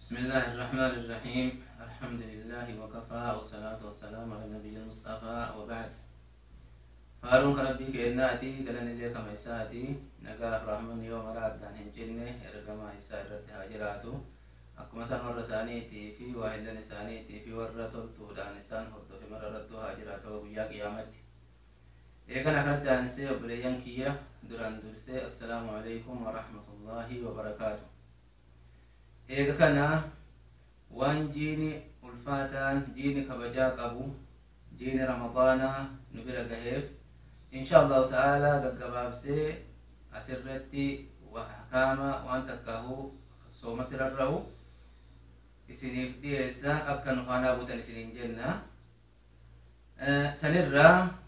بسم الله الرحمن الرحيم. الحمد لله وكفى، والصلاة والسلام على النبي المصطفى، وبعد. Faaruun kan Rabbii keennaati, galanni illee kama isaati. Nagaaf rahmanni yoo mara addaan hin cinne ergamaa isaa irratti haa jiraatu. Akkuma isaan warra isaaniitii fi waahillan isaaniitii fi warra toltuudhaan isaan hordofe mara irrattuu haa jiraatu guyyaa qiyaamatti. Eegana kanatti aansee, obboleeyyan kiyya, duraan dursee assalaamu alaikum warahmatullaahi wabarakaatu. Eega kana waan jiini ulfaataan, jiini kabajaa qabu, jiini Ramadaanaa nu bira gaheef, insha Allahu ta'ala gaggabaabsee asirratti ahkaama waan takkaahuu soomatti rarra'u isiniif dhiyeessa, akka nu faanaa buutan isiniin jenna. Sanirraa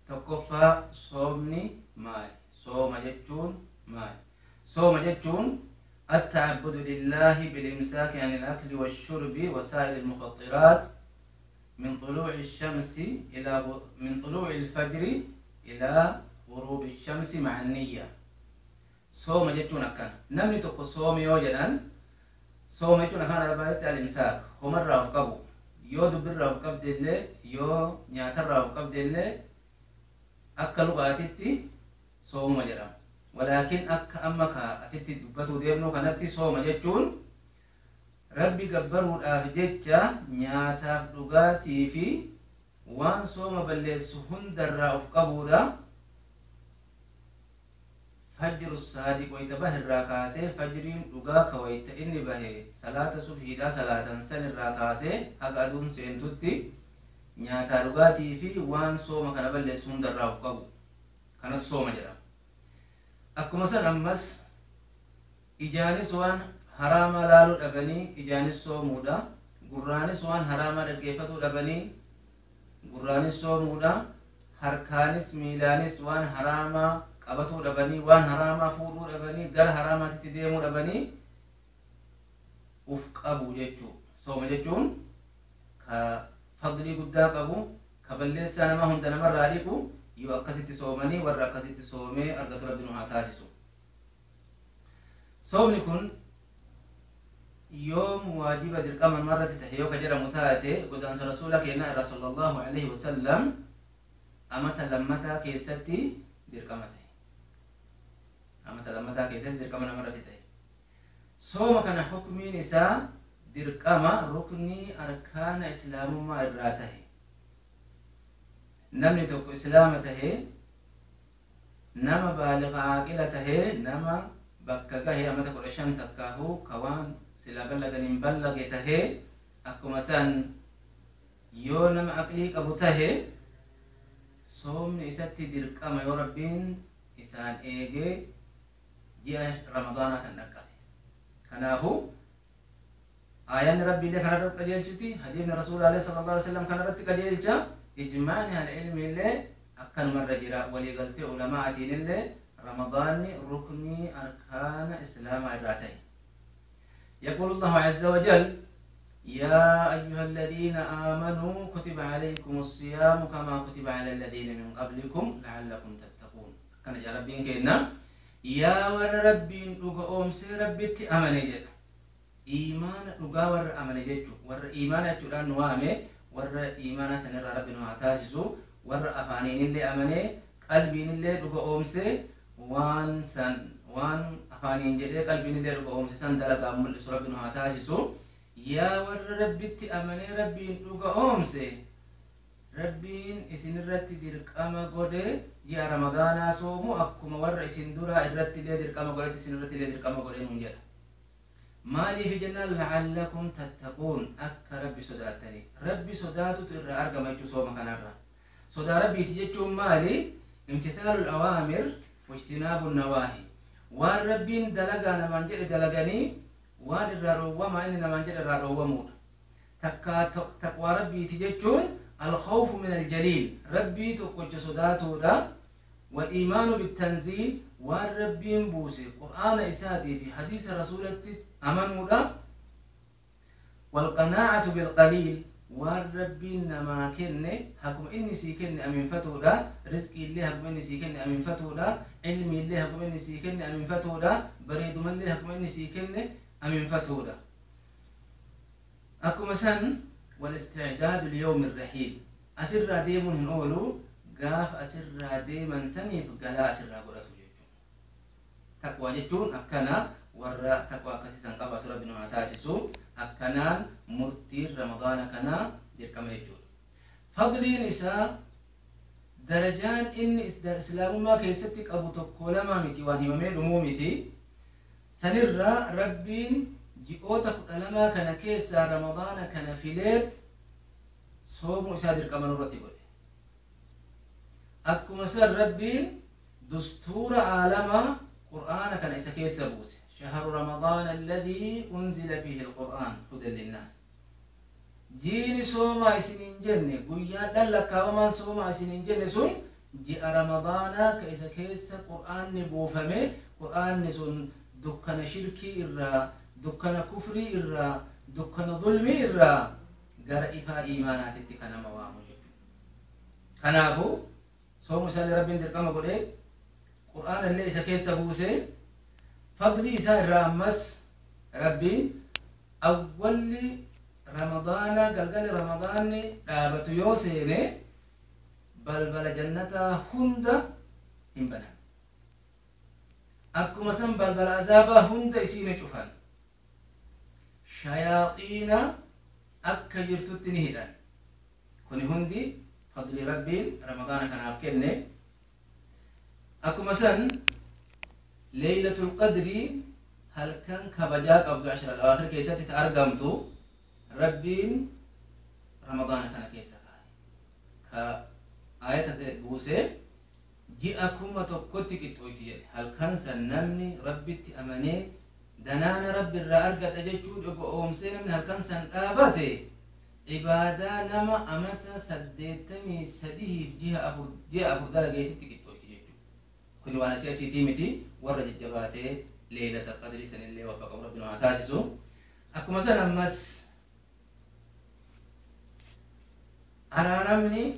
tokkoffaa, soomni maali? Sooma jechuun maali? Sooma jechuun التعبد لله بالإمساك عن الأكل والشرب وسائر المفطرات من طلوع الشمس إلى من طلوع الفجر إلى غروب الشمس مع النية. Sooma jechuun akkana. Namni tokko soome yoo jedhan, sooma jechuun afaan Arabaatti al-imsaak, homarraa of qabu. Yoo dubbirraa of qabde illee, yoo nyaatarraa of qabde illee, akka lugaatitti soomuma jedhama. Walaakin akka amma ka asitti dubbatuu deemnu kanatti, sooma jechuun Rabbi gabbaruudhaaf jecha nyaataaf dhugaatii fi waan sooma balleessu hundarraa of qabuudha. Fajru saadiq wayta bahe irraa kaasee, fajriin dhugaa ka wayta inni bahe salaata subhiidhaa salaatan san irraa kaasee haga aduun seentutti nyaataa dhugaatii fi waan sooma kana balleessu hundarraa of qabu kanatu sooma jedhama. Akkuma san ammas ijaanis waan haraamaa laaluu dhabanii ijaanis soomuudha. Gurraanis waan haraamaa dhaggeeffatuu dhabanii gurraanis soomuudha. Harkaanis miilaanis waan haraamaa qabatuu dhabanii, waan haraamaa fuudhuu dhabanii, gara haraamaatitti deemuu dhabanii uf qabu jechuu. Sooma jechuun ka fadlii guddaa qabu, ka balleessaa nama hunda namarraa dhiqu, yoo akkasitti soomanii warra akkasitti soomee argatu Rabbi nu haa taasisu. Soomni kun yoom waajiba, dirqama namarratti tahe yoo ka jedhamu taate, godaansa Rasuula keenyaa irraa sallallahu alaihi wasallam amata lammataa keessatti dirqama tahe. Amata lammataa keessatti dirqama namarratti tahe. Sooma kana hukmiin isaa dirqama, ruknii arkaana islaamummaa irraa tahe. Namni tokko islaama tahee, nama baaliqa aaqila tahee, nama bakka gahe amata 15 takkaahuu ka waan sila ballaganiin ballage tahee, akkuma san yoo nama aqlii qabu tahe, soomni isatti dirqama yoo Rabbiin isaan eegee ji'a Ramadaanaa san dhaqqabe. Kanaafu aayanni Rabbiillee kanarratti qajeelchiti, hadiifni Rasuulaallee sallallahu alaihi wasallam kanarratti qajeelcha, ijmaani ahli ilmiillee akkanumarra jira. Waliigaltee ulamaatiin illee Ramadaanni ruknii arkaana islaamaa irraa ta'e. يقول الله عز وجل: يا أيها الذين آمنوا كتب عليكم الصيام كما كتب على الذين من قبلكم لعلكم تتقون. Kana jaa Rabbiin keenna. Yaa warra Rabbiin dhuga oomsee Rabbitti amane jedha. Iimaana dhugaa warra amane jechu, warra iimaana jechuudhaan nu waame, warra iimaana sanirraa Rabbi nu haa taasisu. Warra afaaniinillee amanee qalbiinillee dhuga oomsee, waan san, waan afaaniin jedhee qalbiinillee dhuga oomse san dalagaan mul'isu Rabbi nu haa taasisu. Yaa warra Rabbitti amanee Rabbiin dhuga oomse, Rabbiin isinirratti dirqama godhe ji'a Ramadaanaa soomu, akkuma warra isin duraa irratti illee dirqama godhetti isinirratti illee dirqama godhe nuun jedha. Maaliif jennaan, la'allakum tattaquun, akka Rabbi sodaattanii. Rabbi sodaatutu irraa argama jechuu sooma kanarra. Sodaa Rabbiiti jechuun maali? Imtithaalul awaamir wajtinaabu nawaahi. Waan Rabbiin dalagaa namaan jedhe dalaganii, waan irraa dhoowwamaa inni namaan jedhe irraa dhoowwamuudha. Takka taqwaa Rabbiiti jechuun alkhawfu min aljaliil, Rabbii tokkocha sodaatuudha. والإيمان بالتنزيل، waan Rabbiin buuse Qur'aana isaatii fi hadiisa Rasuulatti amanuudha. والقناعة بالقليل، waan Rabbiin namaa kenne, hakuma inni sii kenne aminfatuudha. Rizqii illee hakuma inni sii kenne aminfatuudha. Ilmi illee hakuma inni sii kenne aminfatuudha. Bareedumallee hakuma inni sii kenne aminfatuudha. Akkuma san wal-isticdaadu liyawmi rahiil, asirraa deemuun hin oolu, gaafa asirraa deeman saniif galaa asirraa godhatu jechuudha. Taqwaa jechuun akkana, warra taqwaa akkasii san qabaatu Rabbi nu haa taasisu. Akkanaan murtiin Ramadaana kanaa dirqama jechuudha. Fadliin isaa, darajaan inni islaamummaa keessatti qabu tokko lama miti, waan himamee dhumuu miti. Sanirraa Rabbiin ji'oota 12 kana keessaa Ramadaana kana fileet soomuu isaa dirqama nurratti godhe. Akkuma san Rabbiin dustuura aalamaa Qur'aana kana isa keessa buuse. Shahru Ramadaana alladhii unzila fiihi alqur'aan hudan linnaas. Jiini soomaa isiniin jenne, guyyaa dhan lakkaawamaan soomaa isiniin jenne sun ji'a Ramadaanaa ka isa keessa Qur'aanni buufame, Qur'aanni sun dukkana shirkii irraa, dukkana kufrii irraa, dukkana zulmii irraa gara ifaa iimaanaatitti ka nama waamu jechuudha. Kanaafuu soomu isaallee Rabbiin dirqama godhee, Qur'aana illee isa keessa buuse. Fadlii isaa irraa ammas Rabbiin awwalli Ramadaana, galgalli Ramadaanni dhaabatu yoo seene, balbala jannataa hunda hin banan. Akkuma san balbala azaabaa hunda isiin cufan. Shayaaxiina akka jirtutti ni hidhan. Kuni hundi fadlii Rabbiin Ramadaana kanaaf kenne. Akkuma san Leeylatul Qadrii, halkan kabajaa qabdu ashra al-awaakhir keessatti ta argamtu, Rabbiin Ramadaana kana keessa kaa'e. Ka aayata buusee ji'a 1000tti qixxooyti jedhe. Halkan san namni Rabbitti amanee danaana Rabbi irraa argadha jechuu dhugo oomsee namni halkan san dhaabate, ibaadaa nama amata 83f ji'a 4 dalageetitti qixxooyti jechuudha. Kuni waan asii asiitii miti, warra jajjabaatee Leeylata Qadrii sanillee waffaqamu Rabbi nu haa taasisu. Akkuma san ammas araaramni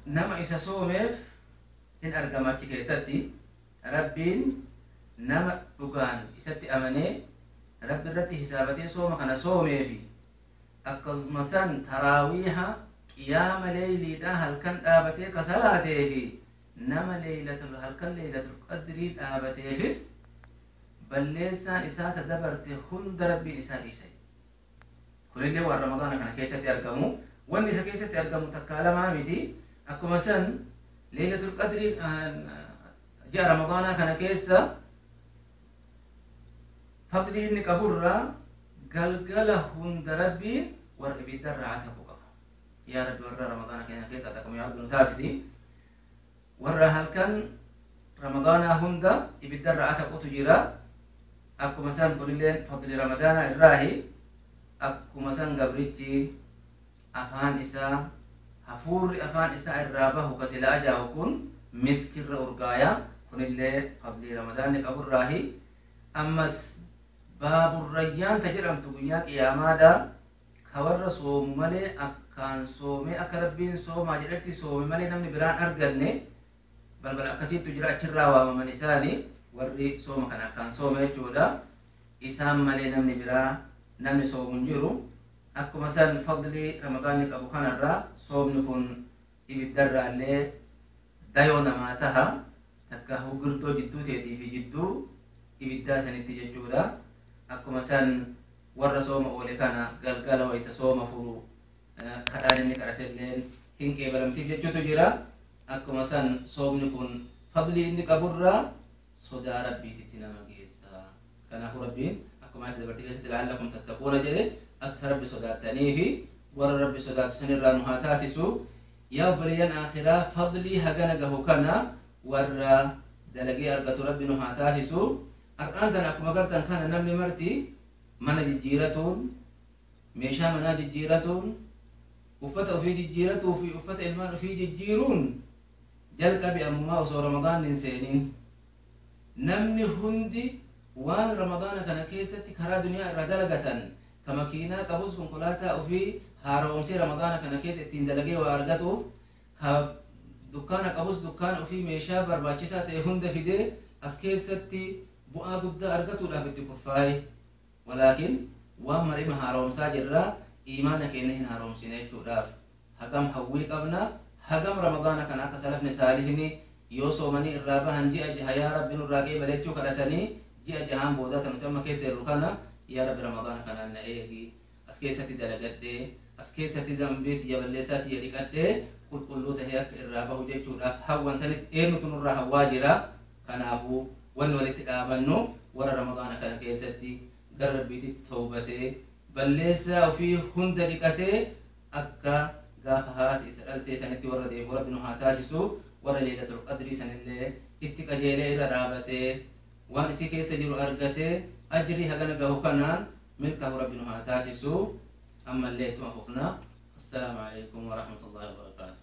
nama isa soomeef hin argama achi keessatti. Rabbiin nama dhugaan isatti amanee Rabbi irratti hisaabatee sooma kana soomeefi, akkasuma san taraawiiha, qiyaama leeyliidha, halkan dhaabatee ka salaateefi, nama leeylatul halkan Leeylatul Qadrii dhaabateefis balleessaan isaa ta dabarte hunda Rabbiin isaa dhiisa. Kunillee waan Ramadaana kana keessatti argamu. Wanni isa keessatti argamu takkaa lamaa miti. Akkuma san Leeylatul Qadrii ji'a Ramadaanaa kana keessa fadlii inni qaburraa galgala hunda Rabbiin warra ibiddarraa ataqu qaba. Yaa Rabbi, warra Ramadaana kana keessa ataqamu yaa Rabbi nu taasisi. Warra halkan Ramadaanaa hunda ibiddarraa ataqutu jira. Akkuma san kunilleen fadli Ramadaanaa irraahi. Akkuma san gabrichi afaan isaa, hafuurri afaan isaa irraa bahu ka sila ajaahu kun miskirra urgaaya. Kunillee fadlii Ramadaanni qaburraahi. Ammas baaburrayyaan ta jedhamtu guyyaa qiyaamaadha ka warra soomu malee, akkaan soomee akka Rabbiin soomaa jedhetti soome malee namni biraan arganne, balbala akkasiittu jira. Achirraa waamaman isaani, warri sooma kana akkaan soome jechuudha. Isaan malee namni biraa namni soomu hin jiru. Akkuma san fadlii Ramadaanni qabu kanarraa soomni kun ibiddarraallee dayoo namaa taha, takka hugirdoo jidduu teetii fi jidduu ibiddaa sanitti jechuudha. Akkuma san warra sooma oole kana galgala wayta sooma furu kadhaan inni kadhatelleen hin qeebalamtiif jechuutu jira. Akkuma san soomni kun fadlii inni qaburraa sodaa Rabbiititti nama geessa. Kanaafuu Rabbiin akkuma ayata dabartii keessatti la'allakum tattaquuna jedhe, akka Rabbi sodaattaniifi, warra Rabbi sodaatu sanirraa nu haa taasisu. Yaa obboleeyyan aakhiraa, fadlii hagana gahu kana warra dalagee argatu Rabbi nu haa taasisu. Har'aan tana akkuma gartan kana namni marti mana jijjiiratuun, meeshaa manaa jijjiiratuun, uffata ofii jijjiiratuu fi uffata ilmaan ofii jijjiiruun jalqabi ammumaa osoo Ramadaanni hin seenin. Namni hundi waan Ramadaana kana keessatti karaa duniyaa irraa dalagatan, ka makiinaa qabus konkolaataa ofii haara'oomsee Ramadaana kana keessa ittiin dalagee waa argatuuf, ka dukkaana qabus dukkaana ofii meeshaa barbaachisaa ta'e hunda fidee as keessatti bu'aa guddaa argatuudhaaf itti kurfaaye. Walaakin waan marima haara'oomsaa jirra. Iimaana keenya hin haaromsine jechuudhaaf hagam hawwii qabna, hagam Ramadaana kana akka salafni saalihni yoo soomanii irraa bahan ji'a jaha yaa Rabbi nurraa qeebale jechuu kadhatanii, ji'a jahaan boodaa ta nuti amma keessa jirru kana yaa Rabbi Ramadaana kanaan na eegi, as keessatti dalagadhee, as keessatti zambii tiyya, balleessaa tiyya dhiqadhee, qulqulluu tahee akka irraa bahu jechuudhaaf hawwan sanitti eenyutu nurraa hawwaa jira? Kanaafuu wanni walitti dhaabannu warra Ramadaana kana keessatti gara Rabbiititti tawbatee, balleessaa ofii hunda dhiqatee, akka gaafa haati isa dhaltee sanitti warra deebi'u Rabbi nu haa taasisu. Warra Leeylatul Qadrii sanillee itti qajeelee irra dhaabatee waan isii keessa jiru argatee ajrii hagana gahu kanaan milkaahu Rabbi nu haa taasisu. Ammallee ittuma fufna. Assalaamu alaikum warahmatullaahi wabarakaatu.